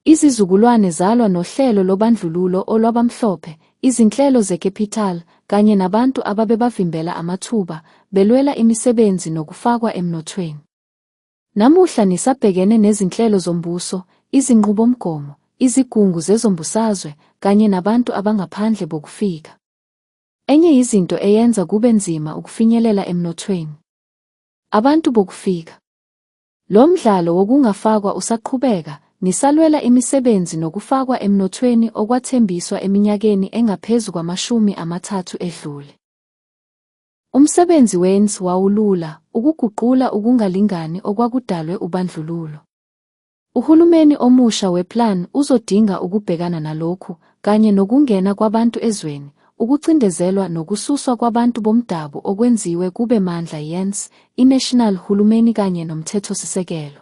Izizukulwane zalwa nohlelo lobandlululo olwabamhlophe, izinhlelo ze-capital, kanye nabantu ababebavimbela amathuba, belwela imisebenzi nokufakwa emnothweni. Namuhla nisabhekene nezinhlelo zombuso, izinqubomgomo, izigungu zezombusazwe, kanye nabantu abangaphandle bokufika. Enye yizinto eyenza kube nzima ukufinyelela emnothweni. Abantu bokufika. Lo mdlalo wokungafakwa usaqhubeka, nisalwela imisebenzi nokufakwa emnothweni okwathembiswa eminyakeni engaphezu kwama-30 edlule. Umsebenzi we-ANC wawulula, ukuguqula ukungalingani okwakudalwe ubandlululo. Uhulumeni omusha we-Plan uzodinga ukubhekana nalokhu, kanye nokungena kwabantu ezweni, ukucindezelwa nokususwa kwabantu bomdabu okwenziwe kube mandla yi-ANC, i-National Hulumeni kanye noMthethosisekelo.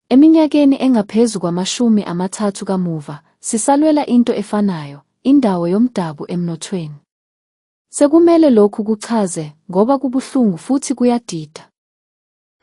Eminyakeni engaphezu kwama-30 kamuva, sisalwela into efanayo, indawo yomdabu emnothweni. Sekumele lokhu kuchaze, ngoba kubuhlungu futhi kuyadida.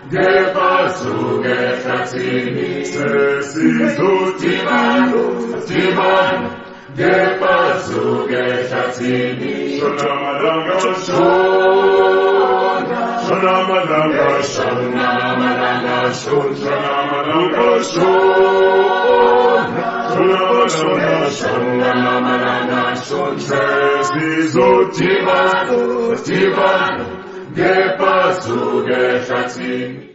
Ngebazuke ehlathini sesizodibana, dibana. Ngebazuke ehlathini shona amalanga, shona, shona amalanga, shona amalanga, shona amalanga, shona, shona, shona, shona amalanga, shona. Sesizodibana, dibana. Ngebazuke ehlathini.